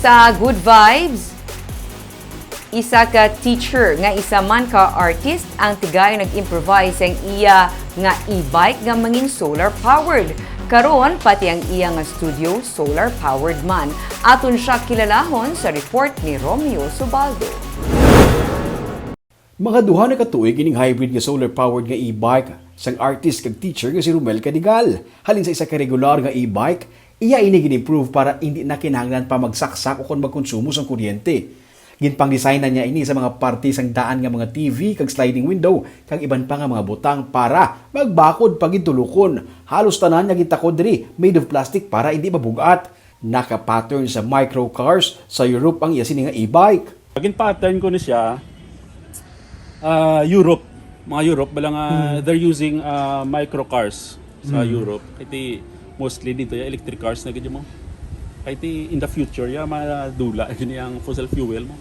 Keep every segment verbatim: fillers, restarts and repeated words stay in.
Sa Good Vibes, isa ka teacher nga isa man ka artist ang tigayon nag-improvise ang iya nga e-bike nga mangin solar-powered. Karon, pati ang iya nga studio solar-powered man. Aton siya kilalahon sa report ni Romeo Subaldo. Mga duha na ka tuig ining hybrid nga solar-powered nga e-bike sang artist kag teacher nga si Romel Cadigal. Halin sa isa ka regular nga e-bike, iya ini gin-improve para indi na kinahanglan pa magsaksak o kon magkonsumo sang kuryente. Ginpang-design na niya ini sa mga parte sang daan nga mga T V kag sliding window kag iban pa nga mga butang para magbakod pa gintulokon. Halos tanan nga gintakod diri made of plastic para indi mabug-at. Naka-pattern sa micro cars sa Europe ang iya sini nga e-bike. Naging pattern ko ni siya, ah, Europe. Mga Europe, bala nga, Hmm. they're using, ah, micro cars sa Hmm. Europe. Kay ti, mostly dito, yung electric cars na gid mo. Kay ti, in the future, ya, madula gini ang fossil fuel mo.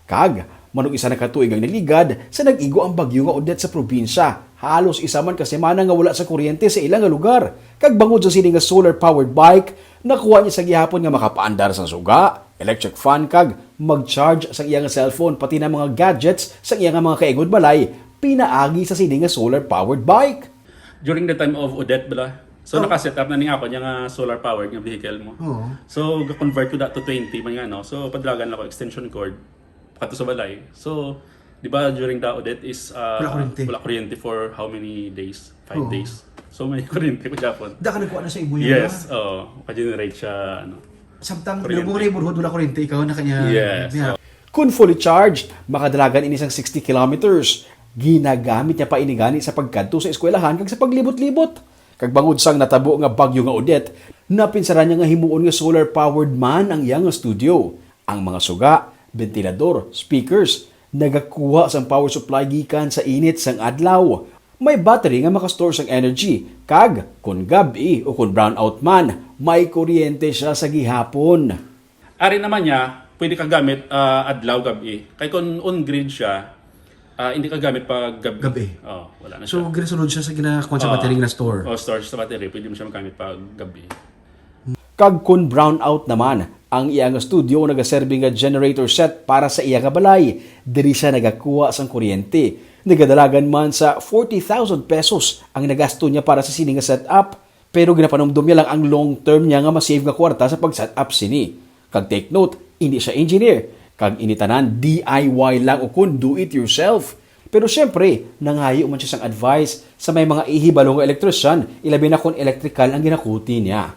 Kag, manug isa na ka tuig ang naligad sa nag-igo ang bagyo nga Odette sa probinsya. Halos isa man ka semana nga wala sa kuryente sa ila nga lugar. Kag bangod sa sini nga solar-powered bike, nakuha niya sa gihapon nga makapaandar sa suga, electric fan, kag mag-charge sa iya nga cellphone, pati na mga gadgets sa iya nga mga kaingod balay, pinaagi sa sini nga solar-powered bike. During the time of Odette, bala, so, Oh. naka-set up na ni ako niya nga solar-powered nga vehicle mo. Oo. So, ga-convert ko that to twenty man nga, no? So, padalagan lang ko extension cord, pato sa balay. So, di ba, during the Odette is, uh, Wala kuryente. wala kuryente for how many days? Five Oo. days. So, may kuryente ko gyapon. Da ka nagkuha na sa imo yan, Yes, ba? Oo. Maka-generate siya, ano. Samtang Kuryente. Nagbuhay burhod, wala kuryente, ikaw na kanya. Yes, Yeah. oo. Kung fully charged, makadalagan ini sang sixty kilometers. Ginagamit niya pa ini gani sa pagkadto sa eskwelahan kag sa paglibot-libot. Kag bangod sang natabo nga bagyo nga Odette, napinsaran niya nga himuon nga solar-powered man ang iya nga studio. Ang mga suga, bentilador, speakers, nagakuha sang power supply gikan sa init sang adlaw. May battery nga makastore sang energy, kag kon gab-i o kon brownout man, may kuryente siya sa gihapon. Ari naman niya, pwede ka gamit, ah, adlaw, gab-i. Kay kon on-grid siya, ah, hindi ka gamit pag gab-i. Gab-i. Oh, wala na So, siya. Ginasunod siya sa ginakuha sa Oh. battery na store. Oh, storage sa battery, pwede mo siya magamit pag gab-i. Kag kon brownout naman, ang iya nga studio nagaserbi nga generator set para sa iya nga balay, diri siya nagakuha sang kuryente. Nagadalagan man sa forty thousand pesos ang nagasto niya para sa sini nga setup, pero ginapanumdom niya lang ang long term niya nga ma-save nga kwarta sa pag-set up sini. Kag take note, hindi siya engineer, kag ini tanan D I Y lang ukon do it yourself. Pero siyempre, nangayo man siya sang advice sa may mga ihibalo nga electrician, ilabi na kon electrical ang ginakuti niya.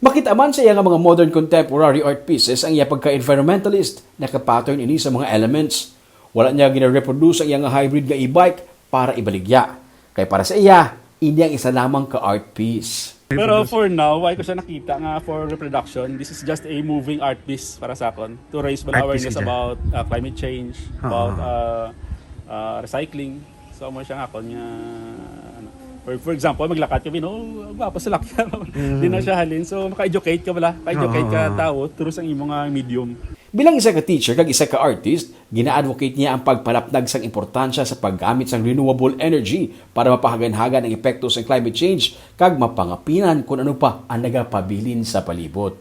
Makita man sa iya nga mga modern contemporary art pieces ang iya pagka-environmentalist, naka-pattern ini sa mga elements. Wala niya gina-reproduce ang iya nga hybrid nga e-bike para ibaligya. Kay para sa iya, ini ang isa lamang ka art piece. Pero for now, why ko siya nakita nga for reproduction? This is just a moving art piece para sa akon to raise Art piece awareness siya. about, uh, climate change, Ah. about, uh, uh, recycling. So, amo siya nga akon nga, ano, for, for example, maglakat kami, no, gwapo sa lakyan. Mm. Di na siya halin. So, maka-educate ka bala. Maka-educate ka Ah. tao through sa imong nga medium. Bilang isa ka teacher kag isa ka artist, gina-advocate niya ang pagpalapnag sang importansya sa paggamit sang renewable energy para mapahaganhagan ang epekto sang climate change kag mapangapinan kon ano pa ang nagapabilin sa palibot.